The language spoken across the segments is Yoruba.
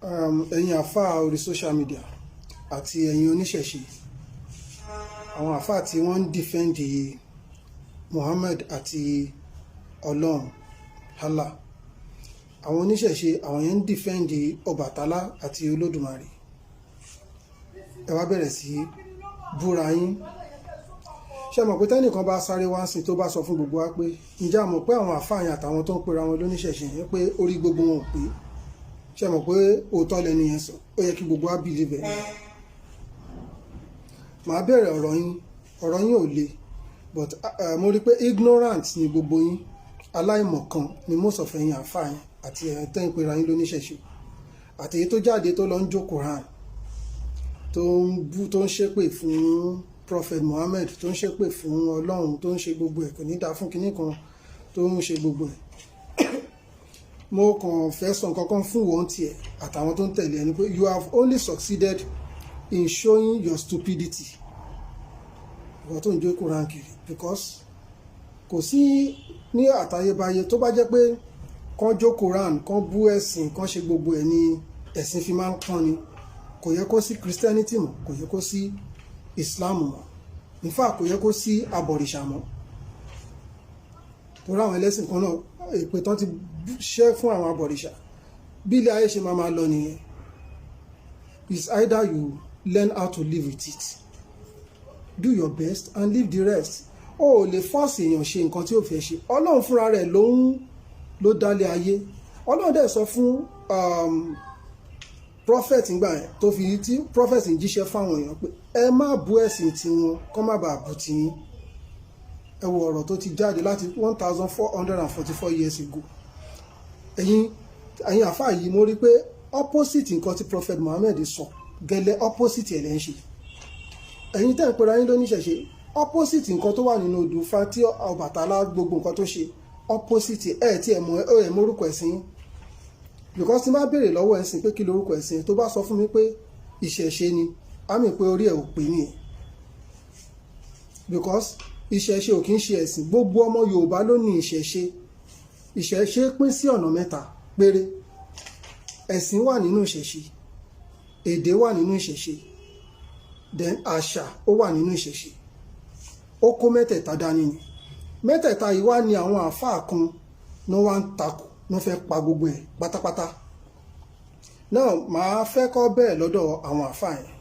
Ẹ̀yin àáfàá orí social media àti ẹ̀yin oníṣẹ̀ṣe, àwọn àáfàá tí wọ́n ń defend Muhammad àti Ọlọ́run Allah, àwọn oníṣẹ̀ṣe, àwọn yẹn ń defend Ọbàtálá àti Olódùmarè. Ẹ wá bẹ̀rẹ̀ sí búra yín. Ṣé mọ̀ pé tẹ́nìkan bá sáré wá sí, tó bá sọ fún gbogbo wa pé, ǹjẹ́ a mọ̀ pé àwọn àáfàá yẹn àtàwọn tó ń pera wọn lóníṣẹ̀ṣe yẹn, pé orí gbogbo wọn ò pé? Ṣé mọ̀ pé òótọ́ lẹni yẹn sọ? Ó yẹ kí gbogbo wa believe ẹ̀. Màá bẹ̀rẹ̀ ọ̀rọ̀ yín. Ọ̀rọ̀ yín ò le, but mo rí i pé ignorant ni gbogbo yín. Aláìmọ̀kan ni most of ẹ̀yin àáfàá yẹn àti ẹ̀yin tẹ́ ń pera yín lóníṣẹ̀ṣe, àti èyí tó jáde tó lọ ń jó Quran, tó ń bú, tó ń ṣépè fún Prophet Muhammad, tó ń ṣépè fún Ọlọ́run, tó ń ṣe gbogbo ẹ̀, kò ní dáa fún kinní kan, tó ń ṣe gbogbo ẹ̀. Mo kàn fẹ́ sọ nǹkan kan fún wọn tiẹ̀ àtàwọn tó ń tẹ̀lé ẹni pé you have only succeeded in showing your stupidity, ìwọ tó ń jó Quran kiri, because kò sí ní àtayébáyé. Tó bá jẹ́ pé kán jó Quran, kán bú ẹ̀sìn, kán ṣe gbogbo ẹ̀ ní ẹ̀sìn fi máa ń pọ́n ni, kò yẹ kó sí Christianity mọ́, kò yẹ kó sí Islam mọ́, in fact, kò yẹ kó sí abọ̀rìṣà mọ́, torí àwọn ẹlẹ́sìn kan náà, èpè tán ti ṣẹ́ fún àwọn abọ̀rìṣà. Bí ilé ayé ṣe máa máa lọ nìyẹn. Is either you learn how to live with it, do your best and leave the rest. O ò lè force èèyàn ṣe nǹkan tí ò fẹ́ ṣe. Ọlọ́run fúnra rẹ̀ ló ń ló dálé ayé. Ọlọ́run dẹ̀ sọ fún prophet ngbà yẹn, tó fi tí prophet ń jíṣẹ́ fáwọn èèyàn pé ẹ má bú ẹ̀sìn tiwọn, kọ́ má bàa bú tiyín. Ẹ wo ọ̀rọ̀ tó ti jáde láti 1444 years ago. Ẹ̀yin àfáà yìí, mo rí pé opposite nǹkan tí Prophet Muhammad sọ gẹ́lẹ́, opposite ẹ̀ lẹ́ ń ṣe. Ẹ̀yin tẹ́ ń pera yín lóníṣẹ̀ṣe, opposite nǹkan tó wà nínú odù Ifá tí Ọbàtálá, gbogbo nǹkan tó ṣe, opposite ẹ̀ tí ẹ̀ mọ̀ ẹ̀ mórúkọ ẹ̀sìn yín, because tí n bá béèrè lọ́wọ́ ẹ̀sìn pé kí lorúkọ ẹ̀sìn, tó bá sọ fún mi pé ìṣẹ̀ṣe ni, á mì pé orí ẹ̀ ò pé nìyẹn, because ìṣẹ̀ṣe ò kí ń ṣe ẹ̀sìn. Gbogbo ọmọ Yorùbá ló ní ìṣẹ̀ṣe. Ìṣẹ̀ṣe pín sí ọ̀nà mẹ́ta péré. Ẹ̀sìn wà nínú ìṣẹ̀ṣe, èdè wà nínú ìṣẹ̀ṣe, then àṣà ó wà nínú ìṣẹ̀ṣe. Ó kó mẹ́tẹ̀ẹ̀ta dání ni. Mẹ́tẹ̀ẹ̀ta yìí wá ní àwọn àáfàá kan ní wọ́n ń takò, ní wọ́n fẹ́ pa gbogbo ẹ̀ pátápátá. Now, màá fẹ́ kọ́ bẹ́ẹ̀ lọ́dọ̀ àwọn àáfàá yẹn.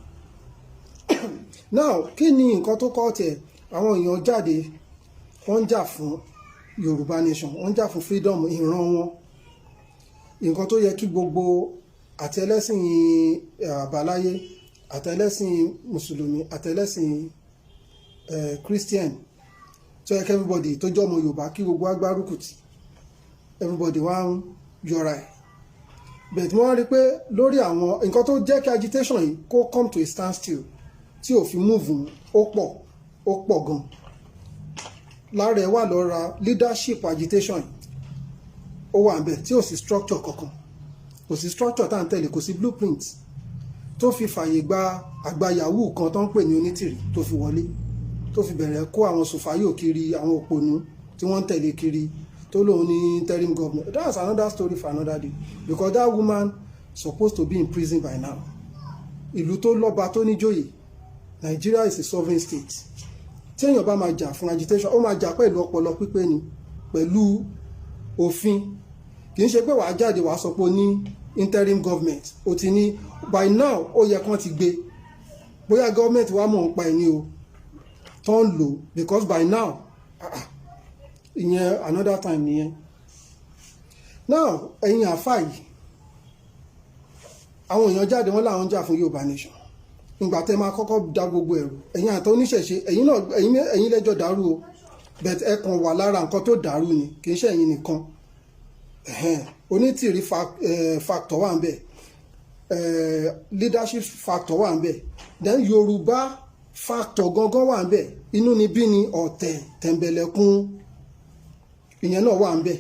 Now, kí ni nǹkan tó kọ́ tiẹ̀? Àwọn èèyàn jáde, wọ́n ń jà fún Yorùbá nation, wọ́n ń jà fún freedom ìran wọn, nǹkan tó yẹ kí gbogbo àti ẹlẹ́sìn àbáláyé, àtẹlẹ́sìn mùsùlùmí, àtẹlẹ́sìn Christian, tó yẹ kí everybody tó jẹ́ ọmọ Yorùbá, kí gbogbo agbárùkù tì. Everybody wá ń yọra ẹ̀, but wọ́n rí pé lórí àwọn nǹkan tó jẹ́ kí agitation yìí kó come to a standstill, tí ò fi move, ó pọ̀, ó pọ̀ gan. Lára ẹ̀ wà lọ́ra leadership agitation yìí, ó wà níbẹ̀ tí ò sí structure kankan, kò sí structure tá à ń tẹ̀lé, kò sí blueprint, tó fi fàyè gba àgbà yahoo kan tó ń pè ní Onítìrì, tó fi wọlé, tó fi bẹ̀rẹ̀ kó àwọn sòfáyò kiri, àwọn òpònú tí wọ́n ń tẹ̀lé kiri, tó lóun ní interim governor. That's another story for another day, because that woman supposed to be in prison by now. Ìlú tó lọ́ba, tó níjòyè, Nigeria is a sovereign state. Tí èèyàn bá máa jà fún agitation, ó máa jà pẹ̀lú ọpọlọ pípé ni, pẹ̀lú òfin. Kì í ṣe pé wàá jáde, wàá sọ pé o ní interim government. O ti ní by now, ó yẹ kán ti gbé. Bóyá government wa mọ̀ ń pa ẹ̀ ní o tó ń lò, because by now, ah, ah, ìyẹn another time nìyẹn. Now, ẹ̀yin àáfàá yìí, àwọn èèyàn jáde, wọ́n làwọn ń jà fún Yorùbá nation. Ìgbà tẹ́ máa kọ́kọ́ da gbogbo ẹ̀rù, ẹ̀yin àti oníṣẹ̀ṣe, ẹ̀yin náà, ẹ̀yin lẹ́jọ́ dàrú o, but ẹ kàn wà lára nǹkan tó dàrú ni, kì í ṣe ẹ̀yin nìkan. Onítìrí factor wà ń bẹ̀, leadership factor wà ń bẹ̀, then Yorùbá factor gangan wà ń bẹ̀. Inú ni bí ni ọ̀tẹ̀ tẹ̀m̀bẹ̀lẹ̀kun, ìyẹn náà wà ń bẹ̀.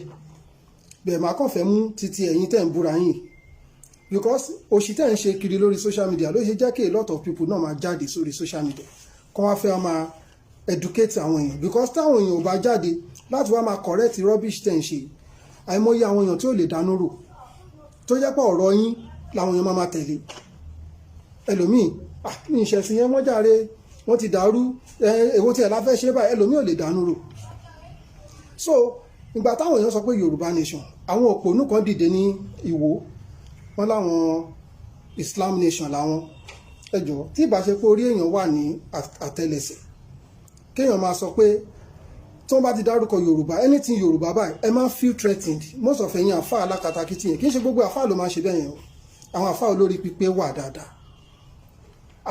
Bẹ́ẹ̀ máa kàn fẹ́ mú títí ẹ̀yin tẹ̀ ń búra yín, because òṣì tẹ̀ ń ṣe kiri lórí social media ló ṣe jẹ́ kí a lot of people náà máa jáde sórí social media, kó wá fẹ́ máa educate àwọn èèyàn, because táwọn èèyàn ò bá jáde láti wá máa correct rubbish tẹ̀ ń ṣe, àìmọye àwọn èèyàn tí ò lè dánú rò, tó jẹ́ pé ọ̀rọ̀ yín làwọn èèyàn máa tẹ̀lé. Ẹlòmíì, ah, ní ìṣẹ̀sìn yẹn wọ́n jàre, wọ́n ti dàrú. Èwo tí ẹ̀ la fẹ́ ṣe báyìí? Ẹlòmíì ò lè dànù rò. So ìgbà táwọn èèyàn sọ pé Yorùbá nation, àwọn òpònú kan dìde ní Ìwó, wọn láwọn Islam nation làwọn. Ẹ jọ̀ọ́, tí ìbá ṣe pé orí èèyàn wà ní àtẹlẹsẹ̀, kéèyàn máa sọ pé tí wọ́n bá ti dárúkọ Yorùbá, anything Yorùbá báyìí, ẹ máa feel threatened. Most of ẹ̀yin àfa alákatakítí yẹn, kì í ṣe gbogbo àfa ló máa ṣe bẹ́ẹ̀ yẹn o. Àwọn àfa olórí pípé wà dáadáa.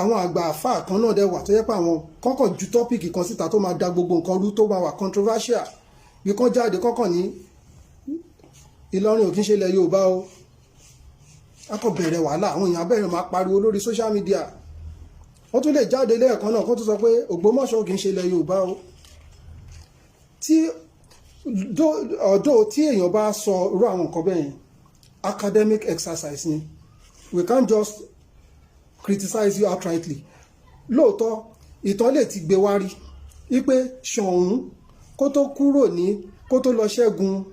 Àwọn àgbà àfa kan náà dẹ̀ wà tó yẹ pé àwọn kọ́kàn ju topic kan síta tó máa da gbogbo nǹkan rú, tó máa wà controversial, bí kan jáde kọ́kàn ní Ìlọrin ò kí ń ṣe ilẹ̀ Yorùbá o. A kò bẹ̀rẹ̀ wàhálà, àwọn èèyàn bẹ̀rẹ̀ máa pariwo lórí social media. Wọ́n tún lè jáde lẹ́ẹ̀kan náà kó tún sọ pé Ògbómọ̀ṣọ́ kì í ṣe ilẹ̀ Yorùbá o. Tí ọ̀dọ́ tí èèyàn bá sọ irú àwọn nǹkan bẹ́ẹ̀ yẹn, academic exercise ni. We can't just criticize you outrightly. Lóòótọ́, ìtàn lè ti gbé wá rí wípé Ṣọ̀ún, kó tó kúrò ní, kó tó lọ ṣẹ́gun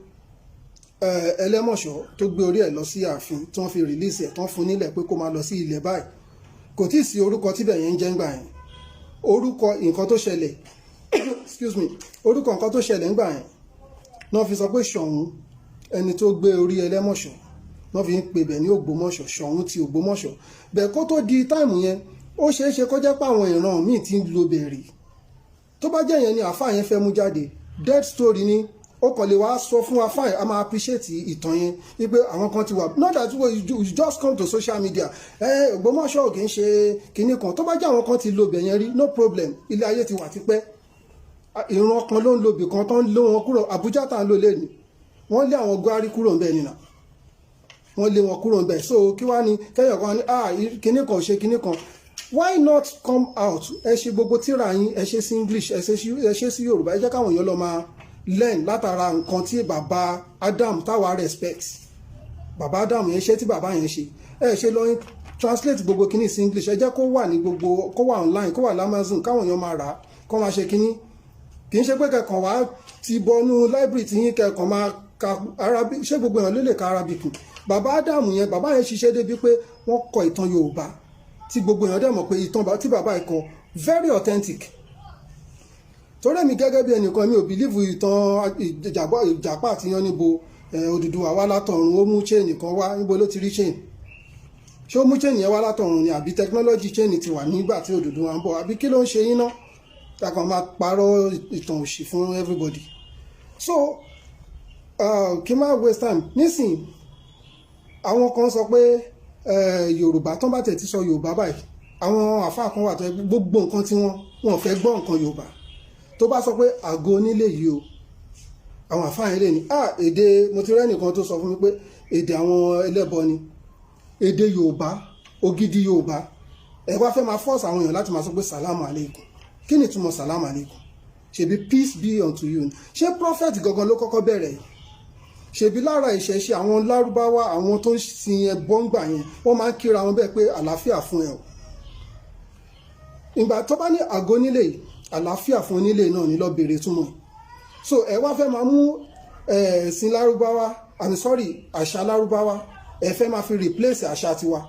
Ẹlẹ́mọ̀ṣọ́, tó gbé orí ẹ̀ lọ sí ààfin, tí wọ́n fi release ẹ̀, tán fún nílẹ̀ pé kó máa lọ sí ilẹ̀ báyìí, kò tí ì sí orúkọ tíbẹ̀ yẹn ń jẹ́ ńgbà yẹn. Orúkọ nǹkan tó ṣẹlẹ̀, excuse me, orúkọ nǹkan tó ṣẹlẹ̀ ńgbà yẹn náà fi sọ pé Ṣọ̀ún, ẹni tó gbé orí Ẹlẹ́mọ̀ṣọ́, wọ́n fi ń pè bẹ̀ ní Ògbómọ̀ṣọ́, Ṣọ̀ún ti Ògbómọ̀ṣọ́. Bẹ́ẹ̀ kó tó di time yẹn, ó ṣeé ṣe kó jẹ́ pé àwọn ìran míì ti ń lo bẹ̀rẹ̀. Tó bá jẹ́ yẹn ni àáfàá yẹn fẹ́ mú jáde, dead story ni. Ó kàn lè wá sọ fún wa, fine, a máa appreciate ìtàn yẹn wípé àwọn kan ti wà. Not that you just come to social media, ẹ Ògbómọ̀ṣọ́ ò kì í ṣe kinní kan. Tó bá jẹ́ àwọn kan ti lo bẹ̀ yẹn rí, no problem. Ilé ayé ti wà tipẹ́. Ìran kan ló ń lo ibì kan tó ń lé wọn kúrò. Àbújá tá à ń lò lẹ́nu, wọ́n lé àwọn Gwari kúrò ń bẹ̀ nìyà, wọ́n lé wọn kúrò ń bẹ̀. So kí wá ní kẹ́yọ̀ kan ní, ah, kinní kan ò ṣe kinní kan. Why not come out? Ẹ ṣe gbogbo tíra yín, ẹ ṣe sí English, ẹ ṣe sí Yorùbá. Ẹ jẹ́ káwọn èèyàn lọ máa learn látara nǹkan tí bàbá Adam táwa respect, bàbá Adam yẹn ṣe, tí bàbá yẹn ṣe. Ẹ ṣe lọ translate gbogbo kinní sí English. Ẹ jẹ́ kó wà ní gbogbo, kó wà online, kó wà l'Amazon, káwọn èèyàn máa rà á, kó máa ṣe kinní. Kì í ṣe pé kẹkàn wá ti bọnú library tí yín, kẹkàn máa ka Arabic. Ṣé gbogbo èèyàn ló lè ka Arabic? Bàbá Adam yẹn, bàbá yẹn ṣiṣẹ́ débi pé wọ́n kọ ìtàn Yorùbá tí gbogbo èèyàn dẹ̀ mọ̀ pé ìtàn tí bàbá yìí kọ, very authentic. Torí èmi gẹ́gẹ́ bí ẹnìkan, mi ò believe ìtàn ìjàpá àti Yánníbo. Odùduwà wá látọ̀run, ó mú chain kan wá. Níbo ló ti rí chain? Ṣé ó mú chain yẹn wá látọ̀run ni, àbí technology chain ti wà nígbà tí Odùduwà ń bọ̀, àbí kí ló ń ṣe yín ná? Takàn máa parọ́ ìtàn òṣì fún everybody. So kí n má waste time nísìn. Àwọn kan sọ pé Yorùbá, tó bá tẹ̀ ti sọ Yorùbá báyìí, àwọn àfáà kan wà tó gbogbo nǹkan tí wọ́n fẹ́ gbọ́ nǹkan Yorùbá. Tó bá sọ pé àgọ́ onílé yìí o, àwọn àfáà yẹn lè ní, ah, èdè, mo ti rẹ́ nìkan tó sọ fún mi pé èdè àwọn ẹlẹ́bọ ni. Èdè Yorùbá, ògidì Yorùbá, ẹ wá fẹ́ máa force àwọn èèyàn láti máa sọ pé salamu aleikum. Kí ni ìtumọ̀ salamu aleikum? Ṣebí peace be unto you. Ṣé prophet gangan ló kọ́kọ́ bẹ̀rẹ̀ yìí? Ṣebí lára ìṣẹ̀ṣe àwọn Lárúbáwá, àwọn tó ń sin ẹbọ ńgbà yẹn, wọ́n máa ń kíra wọn bẹ́ẹ̀ pé àlàáfíà fún ẹ o. Ìgbà tó bá ní àgọ́ nílé, àlàáfíà fún onílé náà ní lọ bèrè túmọ̀. So ẹ wá fẹ́ máa mú ẹ̀sìn Lárúbáwá, I'm sorry, àṣà Lárúbáwá, ẹ fẹ́ máa fi replace àṣà tiwa.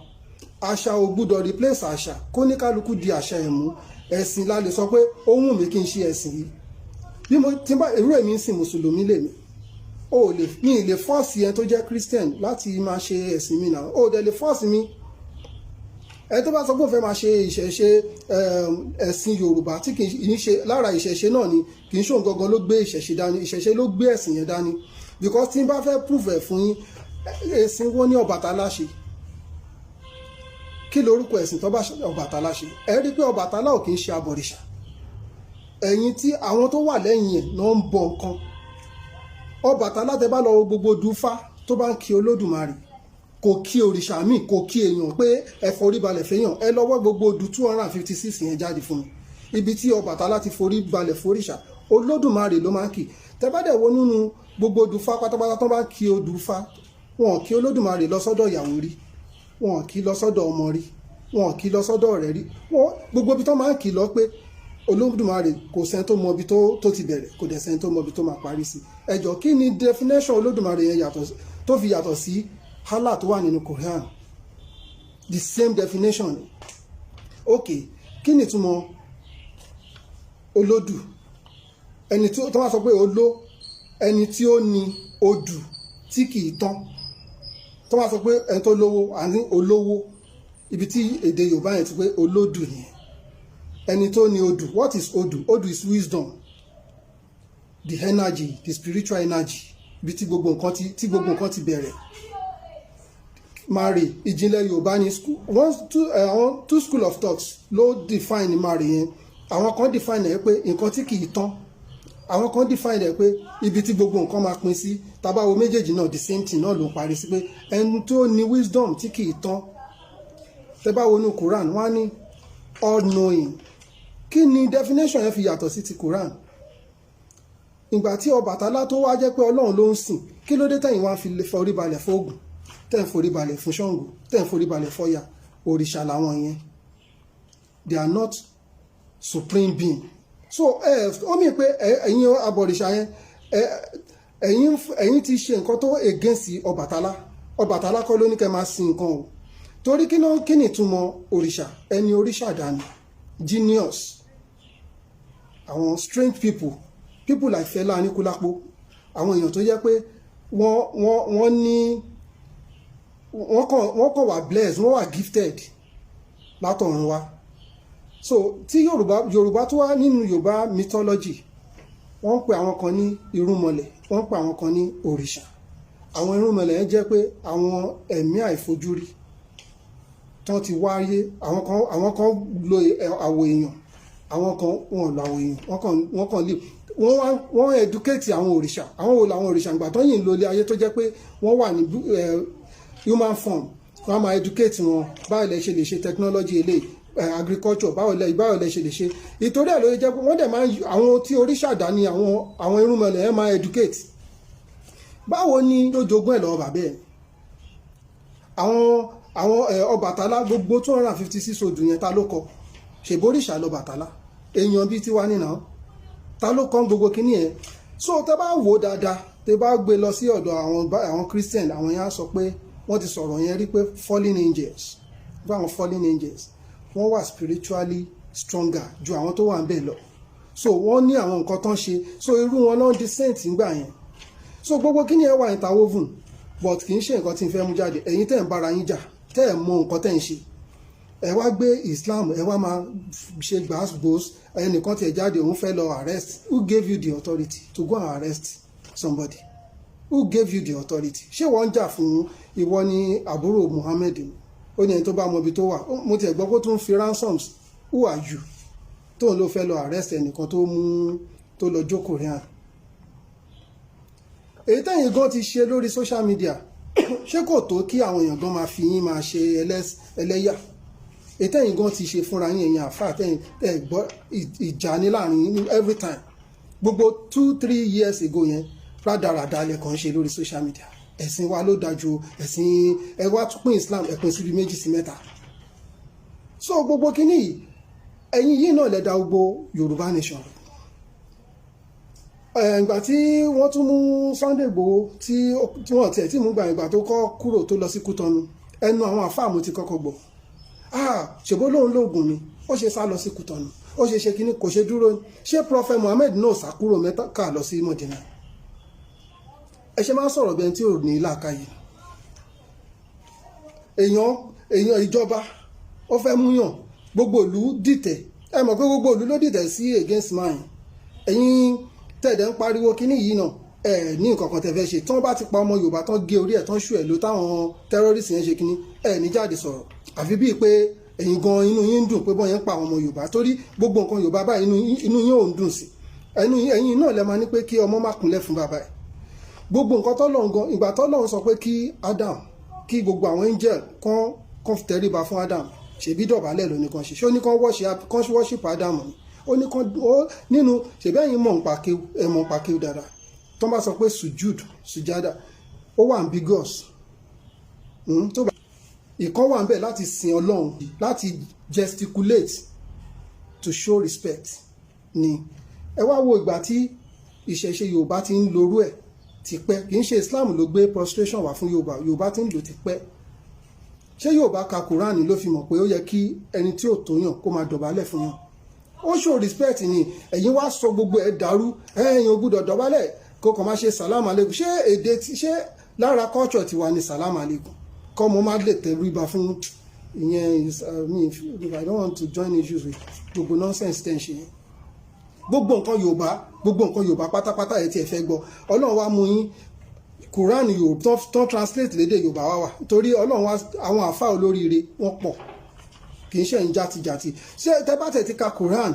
Àṣà ò gbúdọ̀ replace àṣà. Kó ní kálukú di àṣà ẹ̀ mú. Ẹ̀sìn la lè sọ pé ó wù mí kí n ṣe ẹ̀sìn yìí. Bí mo tí bá irú èmi ń sìn, mùsùlùmí lèmi, o lè mi lè force yẹn tó jẹ́ Christian láti máa ṣe ẹ̀sìn mi náà. O dẹ̀ lè force mi. Ẹ tó bá sọ pé òun fẹ́ máa ṣe ìṣẹ̀ṣe, ẹ̀sìn Yorùbá tí kì í ṣe lára ìṣẹ̀ṣe náà ni, kì í ṣòun gangan ló gbé ìṣẹ̀ṣe dání, ìṣẹ̀ṣe ló gbé ẹ̀sìn yẹn dání. Because tí n bá fẹ́ prove ẹ̀ fún yín, ẹ̀sìn wo ní Ọbàtálá ṣe? Kí lorúkọ ẹ̀sìn tó bá Ọbàtálá ṣe? Ẹ rí i pé Ọbàtálá ò kì í ṣe abọ̀rìṣà. Ẹ̀yin tí àwọn tó wà lẹ́yìn ẹ̀ náà ń bọ nǹkan Ọbàtálá, tẹ bá lọ wo gbogbo dúfá tó bá ń kí Olódùmarè, kò kí òrìṣà míì, kò kí èèyàn pé ẹ forí balẹ̀ fẹ́yàn. Ẹ lọ́wọ́ gbogbo odù 256 yẹn jáde fún mi, ibi tí Ọbàtálá ti forí balẹ̀ foríṣà. Olódùmarè ló máa ń kì. Tẹ bá dẹ̀ wo nínú gbogbo odùfá pátápátá tó bá ń kí odùfá, wọn kí Olódùmarè lọ sọ́dọ̀ ìyàwó rí, wọn kì í lọ sọ́dọ̀ ọmọ rí, wọn kì í lọ sọ́dọ̀ ọ̀rẹ́ rí. Wọn gbogbo ibi tó máa ń kì í lọ pé Olódùmarè, kò sẹ́ni tó mọ ibi tó ti bẹ̀rẹ̀, kò dẹ̀ sẹ́ni tó mọ ibi tó máa parí sí. Ẹ jọ̀ọ́, kí ni definition Olódùmarè yẹn yàtọ̀ tó fi yàtọ̀ sí Allah tó wà nínú Quran? The same definition ni. Ok, kí ni ìtumọ̀ olódù? Ẹni tí tó wá sọ pé oló, ẹni tí ó ní odù tí kì í tán. Tó wá sọ pé ẹni tó lówó, àní olówó. Ibi tí èdè Yorùbá yẹn ti pé olódù nìyẹn, ẹni tó ní odù. What is odù? Odù is wisdom, the energy, the spiritual energy, ibi tí gbogbo nǹkan ti bẹ̀rẹ̀. Mare, ìjìnlẹ̀ Yorùbá ní school one two, àwọn two school of thoughts ló define mare yẹn. Àwọn kan define ẹ pé nǹkan tí kì í tán, àwọn kan define ẹ pé ibi tí gbogbo nǹkan máa pín sí. Tá bá wo méjèèjì náà, the same thing náà ló ń parí sí, pé ẹni tó ní wisdom tí kì í tán. Tẹ́ bá wo inú Quran, wọ́n á ní all knowing. Kí ni definition yẹn fi yàtọ̀ sí ti Quran? Ìgbà tí Ọbàtálá tó wá jẹ́ pé Ọlọ́run ló ń sìn, kí ló dé tẹ̀yìn wá fi lè forí balẹ̀ fóògùn, tẹ̀ ń forí balẹ̀ fún Ṣàngó, tẹ̀ ń forí balẹ̀ fọ́ya? Òrìṣà làwọn yẹn, they are not supreme being. So ẹ ó mì pé ẹ̀yin abọ̀rìṣà yẹn, ẹ̀yin ti ṣe nǹkan tó against Ọbàtálá. Ọbàtálá kọ́ ló ní kẹ́ máa sin nǹkan o. Torí kí ló, kí ni ìtumọ̀ òrìṣà? Ẹni òrìṣà dání, genius, àwọn strange people, people like Fẹlá Aníkúlápó, àwọn èèyàn tó jẹ́ pé wọ́n ní wọ́n kàn wà blessed, wọ́n wà gifted látọ̀run wá. So tí Yorùbá tó wá nínú Yorùbá mythology, wọ́n ń pe àwọn kan ní irúnmọlẹ̀, wọ́n ń pe àwọn kan ní òrìṣà. Àwọn irúnmọlẹ̀ yẹn jẹ́ pé àwọn ẹ̀mí àìfojúrí tán ti wáyé. Àwọn kan lo àwọ̀ èèyàn, àwọn kan wọn ò lo àwọ̀ èèyàn, wọ́n kàn lè wọ́n wá wọ́n educate àwọn òrìṣà. Àwọn wo làwọn òrìṣà? Ìgbà tó yìn lo ilé ayé, tó jẹ́ pé wọ́n wà ní human form, wọ́n á máa educate wọn: báwo lẹ ṣe lè ṣe technology eléyìí, agriculture, báwo lẹ ṣe lè ṣe. Ìtorí ẹ̀ ló jẹ́ pé wọ́n dẹ̀ máa ń àwọn tí òrìṣà dání, àwọn irúnmọlẹ̀ yẹn máa educate. Báwo ni ló jogún ẹ̀ lọ́wọ́ bàbá ẹ̀? Àwọn Ọbàtálá, gbogbo 256 odù yẹn, ta ló kọ? Ṣèbóríṣà lọ́bàtálá, èèyàn bíi tiwa nínà, ta ló kọ́ gbogbo kínní yẹn? So tẹ́ bá wò ó dáadáa, tẹ́ bá gbé lọ sí ọ̀dọ̀ àwọn Christian, àwọn yẹn á sọ pé wọ́n ti sọ̀rọ̀ yẹn rí pé fallen angels, bí àwọn fallen angels, wọ́n wà spiritually stronger ju àwọn tó wà ń bẹ̀ lọ. So wọ́n ní àwọn nǹkan tán ṣe, so irú wọn náà di saint ńgbà yẹn. So gbogbo kínní ẹ wà interwoven, but kì í ṣe nǹkan tí n fẹ́ mú jáde. Ẹ̀yin tẹ́ ń bára yín jà, tẹ́ ẹ̀ mọ nǹkan tẹ́ ń ṣe, ẹ wá gbé Islam, ẹ wá máa ṣe gbàgbós. Ẹnìkan tiẹ̀ jáde, òun fẹ́ lọ arrest. Who gave you the authority to go and arrest somebody? Who gave you the authority? Ṣé wọ́n ń jà fún ìwọ ní àbúrò Muhammed ni? Ó ní ẹni tó bá mọ ibi tó wà. Mo tiẹ̀ gbọ́ pé ó tún fi ransoms. Who are you tóun ló fẹ́ lọ arrest ẹnìkan tó mú tó lọ jókòó rí hàn? Èyí tẹ̀yìn gan ti ṣe lórí social media, ṣé kò tó kí àwọn èèyàn gan máa fi yín máa ṣe ẹlẹ́yà? Èyí tẹ̀yìn gan ti ṣe fúnra yín, ẹ̀yin àfáà tẹ̀yìn tẹ̀ gbọ́ ìjà ní láàrin yín every time, gbogbo 2-3 years ago yẹn, rádaràda lẹ kàn ń ṣe lórí social media. Ẹ̀sìn wa ló dájú, ẹ̀sìn ẹ wá tún pín Islam, ẹ pín síbi méjì sí mẹ́ta. So gbogbo kínní yìí, ẹ̀yin yìí náà lẹ dá gbogbo Yorùbá nation. Ìgbà tí wọ́n tún mú Sunday Igboho, tí wọ́n tiẹ̀ tí mú gbà, ìgbà tó kọ́ kúrò tó lọ sí Kútọ́nù, ẹnu àwọn àfáà mo ti kọ́kọ́ gbọ́. Ah, ṣèbó lóun lóògùn ni ó ṣe sá lọ sí Kútọ́nù, ó ṣe ṣe kínní, kò ṣe dúró. Ṣé Prophet Muhammed náà sá kúrò Mẹ́kà lọ sí Mọ̀dínà? Ẹ ṣe máa ń sọ̀rọ̀ bí ẹni tí ò ní làákàyè. Èèyàn ìjọba ó fẹ́ múyàn, gbogbo ìlú dìtẹ̀. Ẹ mọ̀ pé gbogbo ìlú ló dìtẹ̀ sí against mine. Ẹ̀yin tẹ̀dẹ̀ ń pariwo kínní yìí náà, ẹ ní nǹkan kan tẹ́ fẹ́ ṣe. Tí wọ́n bá ti pa ọmọ Yorùbá tán, gé orí ẹ̀ tán, ṣù ẹ̀ ló táwọn terrorist yẹn ṣe kínní, ẹ ní jáde sọ̀rọ̀, àfi bíi pé ẹ̀yin gan inú yín ń dùn pé bọ́n yẹn ń pa àwọn ọmọ Yorùbá. Torí gbogbo nǹkan Yorùbá báyìí, inú yín ò ń dùn sí. Ẹ̀yin náà lẹ máa ní pé kí ọmọ má kúnlẹ̀ fún bàbá ẹ̀. Gbogbo nǹkan tọ́lọ́run gan, ìgbà tọ́lọ́run sọ pé kí Adam, kí gbogbo àwọn angel kan tẹríba fún Adam, ṣèbí dọ̀bálẹ̀ ló ní kan ṣe. Ṣé ó ní kan worship Adam ni? Ó ní kan ó nínú. Ṣèbí ẹ̀yin mọ̀ nípa kéwú, ẹ̀ mọ̀ nípa kéwú dáadáa. Tó bá sọ pé sujud, sujada, ó wà ambiguous. Tó bá ìkan wà ń bẹ̀ láti sin Ọlọ́run, láti gesticulate to show respect ni. Ẹ wá wo ìgbà tí ìṣẹ̀ṣe Yorùbá ti ń lorú ẹ̀ tipẹ́. Kì í ṣe Islam ló gbé prostration wá fún Yorùbá. Yorùbá ti ń lò tipẹ́. Ṣé Yorùbá ka Quran ló fi mọ̀ pé ó yẹ kí ẹni tí ò tó yàn kó máa dọ̀bálẹ̀ fún yàn? Ó show respect ni. Ẹ̀yin wá sọ gbogbo ẹ̀ dàrú. Ẹ̀yin ò gbúdọ̀ dọ̀bálẹ̀, kó kàn máa ṣe salam aleikum. Ṣé èdè tí ṣé lára culture tiwa ni salam aleikum? Kọ́ mo má lè tẹríba fún ìyẹn is me. I don't want to join issues with gbogbo nonsense tẹ̀ ń ṣe yẹn. Gbogbo nǹkan Yorùbá, gbogbo nǹkan Yorùbá pátápátá ẹ̀ tí ẹ fẹ́ gbọ́, Ọlọ́run wá mú yín. Quran Yorùbá tó translate lédè Yorùbá wá wà, torí Ọlọ́run wá àwọn àfa olóríire wọ́n pọ̀, kì í ṣe ń játijàti. Ṣé tẹ bá tẹ̀ ti ka Quran,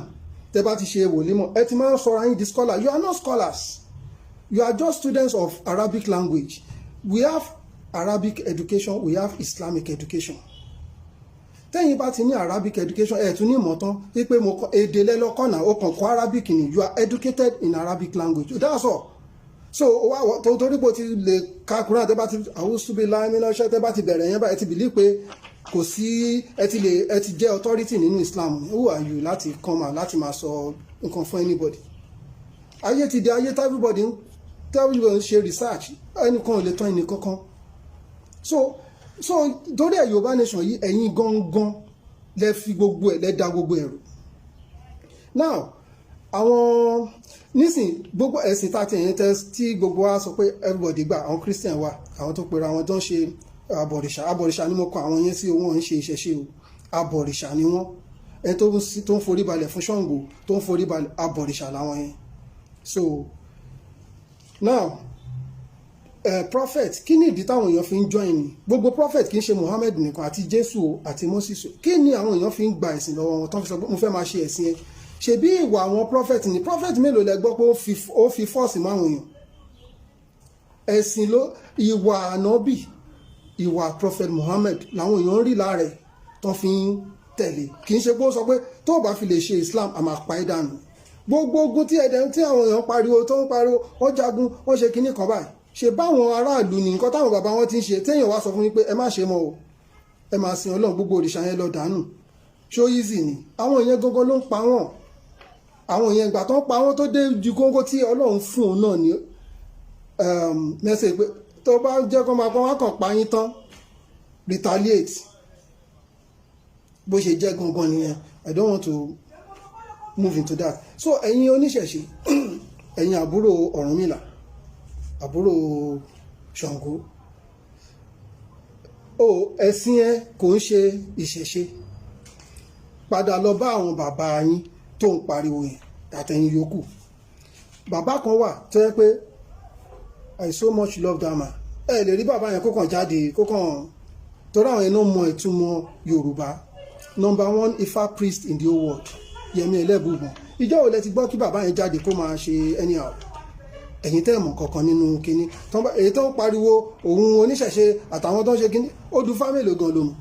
tẹ bá ti ṣe wòlímọ̀, ẹ ti máa ń sọra yín di scholar. You are not scholars, you are just students of Arabic language. We have Arabic education, we have Islamic education. Tẹ́yìn bá ti ní Arabic education, ẹ̀ tún ní ìmọ̀ tán wípé mo kọ́ èdè lẹ́lọ́kọ̀nà, ó kàn kọ́ Arabic ni. You are educated in Arabic language, that's all. So wá tó torí pé o ti lè ka Quran, tẹ́ bá ti àwùsùbí láìmínà, tẹ́ bá ti bẹ̀rẹ̀ yẹn báyìí, ẹ ti believe pé kò sí, ẹ ti lè, ẹ ti jẹ́ authority nínú Islam. Who are you láti come out láti máa sọ nǹkan fún anybody? Ayé ti di ayé everybody ń ṣe research. Ẹnìkan ò lè tán ẹnì kankan. So torí ẹ̀, Yorùbá nation yìí, ẹ̀yin gangan lẹ fi gbogbo ẹ̀, lẹ da gbogbo ẹ̀rù. Now, àwọn nísìn, gbogbo ẹ̀sìn tá a ti ẹ̀yìn tẹ́ tí gbogbo wa sọ pé everybody gbà, àwọn Christian wà, àwọn tó pera àwọn tó ń ṣe abọ̀rìṣà. Abọ̀rìṣà ni mo kọ àwọn yẹn sí. Wọn ń ṣe ìṣẹ̀ṣe o, abọ̀rìṣà ni wọ́n. Ẹni tó ń forí balẹ̀ fún Ṣàngó, tó ń forí balẹ̀, abọ̀rìṣà làwọn yẹn. So now, prophet, kí ni ìdí táwọn èèyàn fi ń join ni gbogbo prophet? Kì í ṣe Muhammad nìkan, àti Jésù àti Moses. Kí ni àwọn èèyàn fi ń gba ẹ̀sìn lọ́wọ́ wọn tó fi sọ pé mo fẹ́ máa ṣe ẹ̀sìn ẹ? Ṣebí ìwà àwọn prophet ni. Prophet mélòó lẹ gbọ́ pé ó fi force mọ́ àwọn èèyàn ẹ̀sìn ló? Ìwà ànábì, ìwà prophet Muhammad làwọn èèyàn ń rí lára ẹ̀ tó fi ń tẹ̀lé. Kì í ṣe pé ó sọ pé tó o bá fi lè ṣe Islam, a máa pa ẹ́ dànù. Gbogbo ogun tí ẹ̀dẹ̀ tí àwọn èèyàn pariwo, tó ń pariwo, wọ́n jagun, wọ́n ṣe kinní kan báyìí, ṣe báwọn aráàlú ní nǹkan táwọn bàbá wọn ti ń ṣe. Téèyàn wá sọ fún yín pé ẹ má ṣe mọ́ o, ẹ máa sin Ọlọ́run, gbogbo òrìṣà yẹn lọ dànù, ṣó easy ni? Àwọn èèyàn gangan ló ń pa wọ́n. Àwọn èèyàn ìgbà tó ń pa wọ́n, tó dé ju góńgó tí Ọlọ́run fún òun náà ní message pé tó bá jẹ́ kó máa kọ́ wọ́n kàn pa yín tán, retaliate. Bó ṣe jẹ́ gangan nìyẹn. I don't want to move into that. So ẹ̀yin oníṣẹ̀ṣe, ẹ̀yin àbúrò Ọ̀rúnmìlà, àbúrò Ṣàngó o, ẹ̀sìn ẹ kò ń ṣe ìṣẹ̀ṣe. Padà lọ bá àwọn bàbá yín tó ń pariwo yẹn àtẹ̀yìn yòókù. Bàbá kan wà tó yẹ pé I so much love that man. Ẹ lè rí bàbá yẹn kó kàn jáde, kó kàn torí àwọn iná mọ ìtumọ̀ Yorùbá. Number one Ifá priest in the whole world, Yẹmí Ẹlẹ́bùbọ̀n. Ìjọ wo lẹ ti gbọ́ kí bàbá yẹn jáde kó máa ṣe anyhow? Ẹ̀yin tẹ́ mọ̀ kankan nínú kínní, èyí tó ń pariwo òun oníṣẹ̀ṣe àtàwọn tó ń ṣe kínní, ó du fámìlì gan ló mọ̀.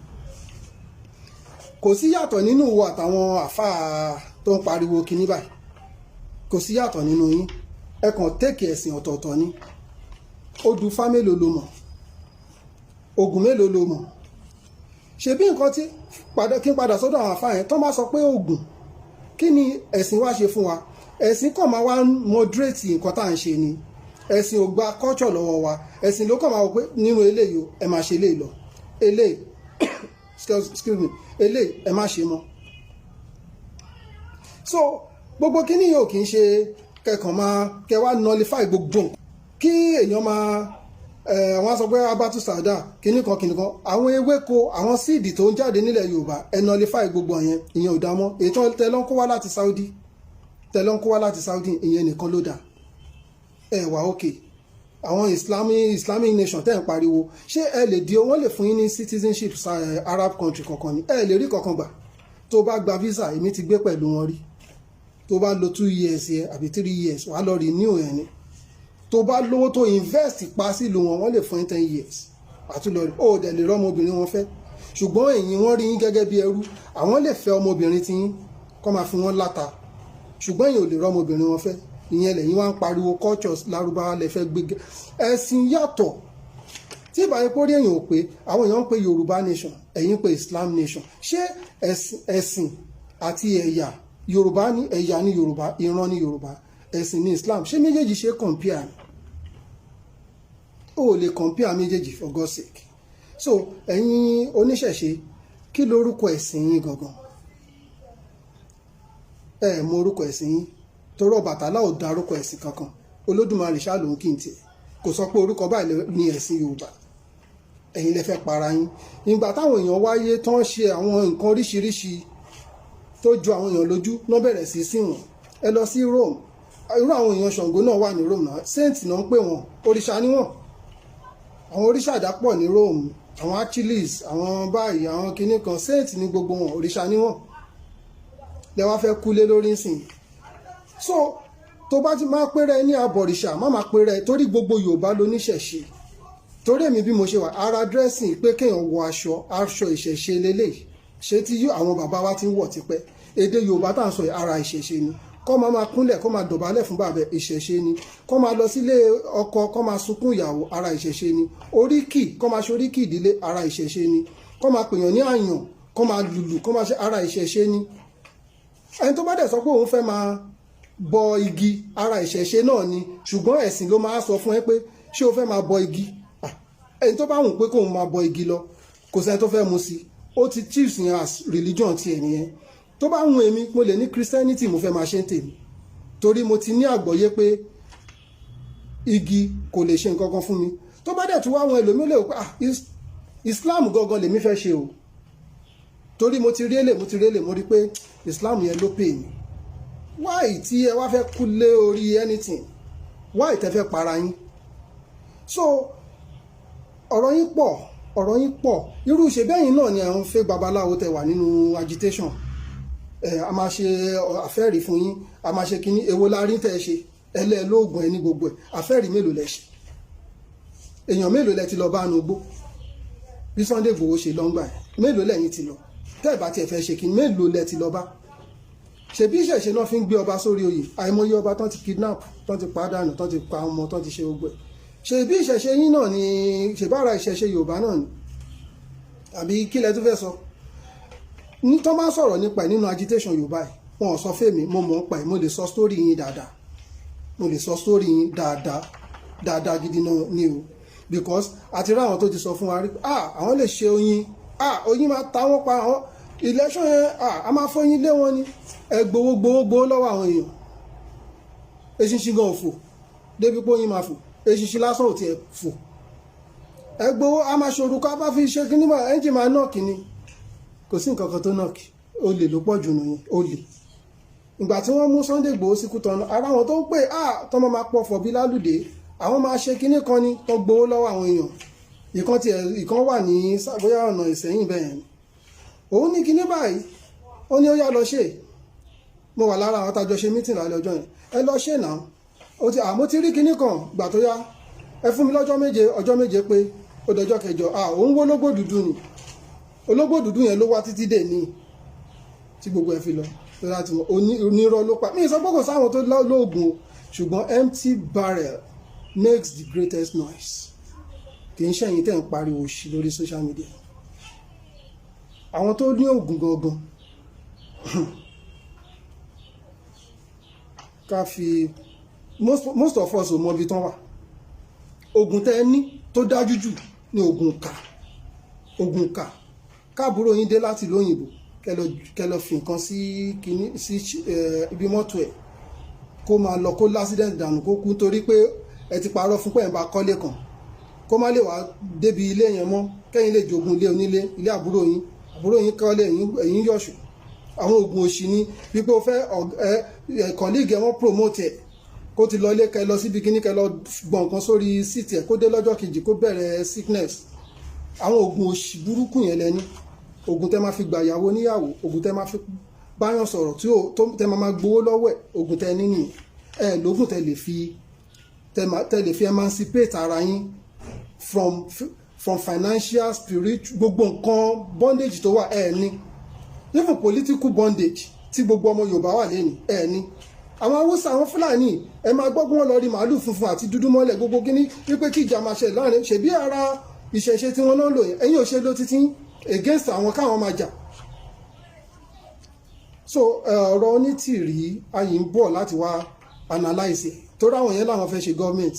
Kò sí yàtọ̀ nínú wo àtàwọn àfáà tó ń pariwo kínní báyìí. Kò sí yàtọ̀ nínú yín. Ẹ kàn take ẹ̀sìn ọ̀tọ̀ọ̀tọ̀ ni. Ó du fá mélòó ló mọ̀? Ògùn mélòó ló mọ̀? Ṣebí nǹkan tí padà kí n padà sọ́dọ̀ àwọn àfáà yẹn tó máa sọ pé ògùn, kí ni ẹ̀sìn wa ṣe fún wa? Ẹ̀sìn kàn máa wá moderate nǹkan tá à ń ṣe ni. Ẹ̀sìn ò gba culture lọ́wọ́ wa. Ẹ̀sìn ló kàn máa wọ pé nínú eléyìí o, ẹ máa ṣe eléyìí lọ, eléyìí, excuse me, eléyìí ẹ má ṣe mọ́. So gbogbo kíní yóò kì í ṣe kẹkàn máa kẹ wá nullify gbogbo nǹkan kí èèyàn máa wọ́n sọ pé abatu sada kíní kan kíní kan, àwọn ewéko, àwọn seed tó ń jáde nílẹ̀ Yorùbá, ẹ nullify gbogbo yẹn. Ìyẹn ò dá mọ́. Èyí tó tẹ lọ́n kó wá láti Saudi, tẹ lọ́n kó wá láti Saudi, ìyẹn nìkan ló dá. Ẹ wà òkè àwọn Islamic nation tẹ́ ń pariwo, ṣé ẹ lè di wọ́n lè fún yín ní citizenship Arab country kankan ni? Ẹ lè rí kankan gbà. Tó bá gba visa, èmi ti gbé pẹ̀lú wọn rí, tó bá lo 2 years yẹ àbí 3 years, wàá lọ renew ẹ̀ ni. Tó bá lówó tó invest pa sílùú wọn, wọ́n lè fún yín 10 years àtúlọ̀. Ó dẹ̀ lè rọ́mọbìnrin wọn fẹ́, ṣùgbọ́n èyí wọ́n rí yín gẹ́gẹ́ bí ẹrú. Àwọn lè fẹ́ ọmọbìnrin tí yín kọ́ máa fi wọ́n láta, ṣùgbọ́n èyí ò lè rọ́mọbìnrin wọn fẹ́. Ìyẹn lẹ́yìn wá ń pariwo cultures lárúbáwá lè fẹ́ gbé. Ẹ̀sìn yàtọ̀. Tí ìbáyé pórí èèyàn ò pé, àwọn èèyàn ń pe Yorùbá nation, ẹ̀yin ń pe Islam nation. Ṣé ẹ̀sìn àti ẹ̀yà Yorùbá ní, ẹ̀yà ní Yorùbá, ìran ní Yorùbá, ẹ̀sìn ní Islam, ṣé méjèèjì ṣe compare ni? Ó lè compare méjèèjì, for God's sake. So ẹ̀yin oníṣẹ̀ṣe, kí lorúkọ ẹ̀sìn yín gangan? Ẹ mọ orúkọ ẹ̀sìn yín, torí Ọbàtálá ò dárúkọ ẹ̀sìn kankan. Olódùmarè ṣáà lòun kì í tiẹ̀ kò sọ pé orúkọ báyìí ní ẹ̀sìn Yorùbá. Ẹ̀yin lẹ fẹ́ para yín. Ìgbà táwọn èèyàn wáyé tán, ṣe àwọn nǹkan oríṣiríṣi tó ju àwọn èèyàn lójú náà, bẹ̀rẹ̀ sí sí wọn. Ẹ lọ sí Rome, irú àwọn èèyàn Ṣàngó náà wà ní Rome náà. Saint náà ń pè wọ́n, òrìṣà ni wọ́n. Àwọn òrìṣà dàpọ̀ ní Rome, àwọn Achilles, àwọn báyìí, àwọn kinní kan, saint ní gbogbo wọn, òrìṣà ni wọ́n. Lẹ wá fẹ́ kúlé lórí nsìn. So tó bá ti máa péré ní abọ̀rìṣà, má máa péré, torí gbogbo Yorùbá ló níṣẹ̀ṣe. Torí èmi bí mo ṣe wà, ara dressing pé kéèyàn wọ aṣọ ìṣẹ̀ṣe lélẹ̀ ṣé tí àwọn bàbá wa ti ń wọ̀ tipẹ́. Èdè Yorùbá tá à ń sọ yìí, ara ìṣẹ̀ṣe ni. Kọ́ máa máa kúnlẹ̀, kọ́ máa dọ̀bálẹ̀ fún bàbá, ìṣẹ̀ṣe ni. Kọ́ máa lọ sílé ọkọ, kọ́ máa sunkún ìyàwó, ara ìṣẹ̀ṣe ni. Oríkì, kọ́ máa ṣe oríkì ìdílé, ara ìṣẹ̀ṣe ni. Kọ́ máa pèèyàn ní àyàn, kọ́ máa lùlù, kọ́ máa ṣe, ara ìṣẹ̀ṣe ni. Ẹni tó bá dẹ̀ sọ pé òun fẹ́ máa bọ igi, ara ìṣẹ̀ṣe náà ni. Ṣùgbọ́n ẹ̀sìn ló máa sọ fún ẹ pé ṣé o fẹ́ máa bọ igi? Ẹni tó bá wùn pé kóun máa bọ igi lọ, kò sẹ́ni tó fẹ́ mu sí. Ó ti choose yẹn as religion tiẹ̀ nìyẹn. Tó bá wùn èmi, mo lè ní Christianity mo fẹ́ máa ṣe ń tèmi, torí mo ti ní àgbọ́yé pé igi kò lè ṣe nǹkan kan fún mi. Tó bá dẹ̀ tún wá àwọn ẹlòmíì lè wò pé, ah, Islam gangan lèmi fẹ́ ṣe o, torí mo ti rí èlé, mo ti rí èlé, mo rí pé Islam yẹn ló pè mí. Why tí ẹ wá fẹ́ kú lé orí anything? Why tẹ́ fẹ́ para yín? So ọ̀rọ̀ yín pọ̀, ọ̀rọ̀ yín pọ̀. Irú ṣe bẹ́yìn náà ni àwọn fẹ́ babaláwo tẹ wà nínú agitation. Ẹ a máa ṣe àfẹ́rí fún yín, a máa ṣe kínní. Èwo la rí tẹ́ ẹ ṣe? Ẹlẹ́ẹ̀lóògùn ẹ ní gbogbo ẹ̀. Àfẹ́rí mélòó lẹ ṣe? Èèyàn mélòó lẹ ti lọ bá nu gbó bí Sunday Igboho ṣe lọ́ngbà ẹ̀? Mélòó lẹ́yìn ti lọ tẹ́ ẹ̀ bá tiẹ̀ fẹ́ ṣe kínní? Mélòó lẹ ti lọ bá? Ṣebí ìṣẹ̀ṣe náà fi ń gbé ọba sórí oyè. Àìmọye ọba tán ti kidnap, tán ti pa dànù, tán ti pa ọmọ, tán ti ṣe gbogbo ẹ̀. Ṣebí ìṣẹ̀ṣe yín náà ni, ṣèbára ìṣẹ̀ṣe Yorùbá náà ni, àbí kí lẹ tún fẹ́ sọ? Ní tán bá sọ̀rọ̀ nípa ẹ̀ nínú agitation Yorùbá ẹ̀, wọn ò sọ fèmí. Mo mọ̀ ń pa ẹ̀, mo lè sọ story yín dáadáa, mo lè sọ story yín dáadáa dáadáa gidi náà ni o, because àti rí àwọn tó ti sọ fún wa rí, ah, àwọn lè ṣe oyin, ah, oyin máa ta wọ́n pa àwọn election yẹn, ah, a máa fọyín lé wọn ni. Ẹ gbowó gbowó gbowó lọ́wọ́ àwọn èèyàn. Eṣinṣin gan òfò débi pé oyin máa fò, eṣinṣin lásán ò tiẹ̀ fò. Ẹ gbowó, a máa ṣorúkọ, a bá fi ṣe kíní bá ẹ́ńjìn máa knock ni. Kò sí nǹkan kan tó knock. Olè ló pọ̀ jù nù yẹn, olè. Ìgbà tí wọ́n mú Sunday Igboho sí Kútọ́nù, ara wọn tó ń pè á tọ́mọ máa pọ̀fọ̀ bí lálùdé, àwọn máa ṣe kíní kan ni, tó gbowó lọ́wọ́ àwọn èèyàn. Ìkan tiẹ̀, ìkan wà ní bóyá ọ̀nà Ìsẹ́yìn bẹ́ẹ̀ ni. Òun ní kíní báyìí, ó ní ó yá, lọ ṣe. Mo wà lára àwọn tájọ ṣe meeting lálẹ́ ọjọ́ yẹn. Ẹ lọ ṣe náà. Ó ti àmọ́ ti rí kíní kan gbà tó yá, ẹ fún mi lọ́jọ́ 7. Ọjọ́ 7 pé, ó dọjọ́ kẹjọ, à òun wó ológbò dúdú ni. Ológbò dúdú yẹn ló wá títí dè ní tí gbogbo ẹ fi lọ tó láti mọ onírọ́ ló pa mí. Sọ pé kò sáwọn tó lóògùn o, ṣùgbọ́n empty barrel makes the greatest noise. Kì í ṣẹ̀yìn tẹ̀ ń pariwo òṣì lórí social media. Àwọn tó ní oògùn gangan ká fi most of us ò mọ ibi tán wà. Oògùn tẹ́ ẹ ní tó dájú jù ní oògùn kà, oògùn kà. Káàbúrò yín dé láti lóyìnbó, kẹ lọ fi nǹkan sí kíní sí ibi mọ́tò ẹ̀, kó máa lọ, kó l'accident dànù, kó kú, torí pé ẹ ti parọ́ fún pé ẹ̀ ń bá kọ́lé kan, kó má lè wá débi ilé yẹn mọ́, kẹ́yìn lè jogún ilé onílé, ilé àbúrò yín. Àbúrò yín kọ́lé, ẹ̀yin yọ̀ṣù. Àwọn oògùn òṣì ni wípé o fẹ́ ẹ colleague ẹ, wọ́n promote ẹ̀, kó ti lọ ilé, kẹ lọ síbi kíní, kẹ lọ gbọ̀n nǹkan sórí seat ẹ̀, kó dé lọ́jọ́ kejì, kó bẹ̀rẹ̀ sickness. Àwọn oògùn òṣì burúkú yẹn lẹ́ni. Oògùn tẹ́ máa fi gbà yàwó níyàwó, oògùn tẹ́ máa fi báyọ̀ sọ̀rọ̀ tí ó tẹ́ máa gbowó lọ́wọ́ ẹ̀, oògùn tẹ́ ní nìyẹn. Ẹ lóògùn tẹ́ lè fi emancipate ara yín from financial, spiritual, gbogbo nǹkan bondage tó wà. Ẹ ní even political bondage tí gbogbo ọmọ Yorùbá wà lẹ́nu. Ẹ ní àwọn Haúsá, àwọn Fúlàní, ẹ máa gbọ́ pé wọ́n lọ rí màálù funfun àti dúdú mọ́lẹ̀, gbogbo kíní, wípé kí ìjà máa ṣe láàrin. Ṣèbí ara ìṣẹ̀ṣe tí wọ́n náà lò yẹn, ẹ̀yin ò ṣe ló títí against àwọn káwọn máa jà. So ọ̀rọ̀ Onítìrí ayì ń bọ̀ láti wá analyse ẹ̀, torí àwọn yẹn làwọn fẹ́ ṣe government.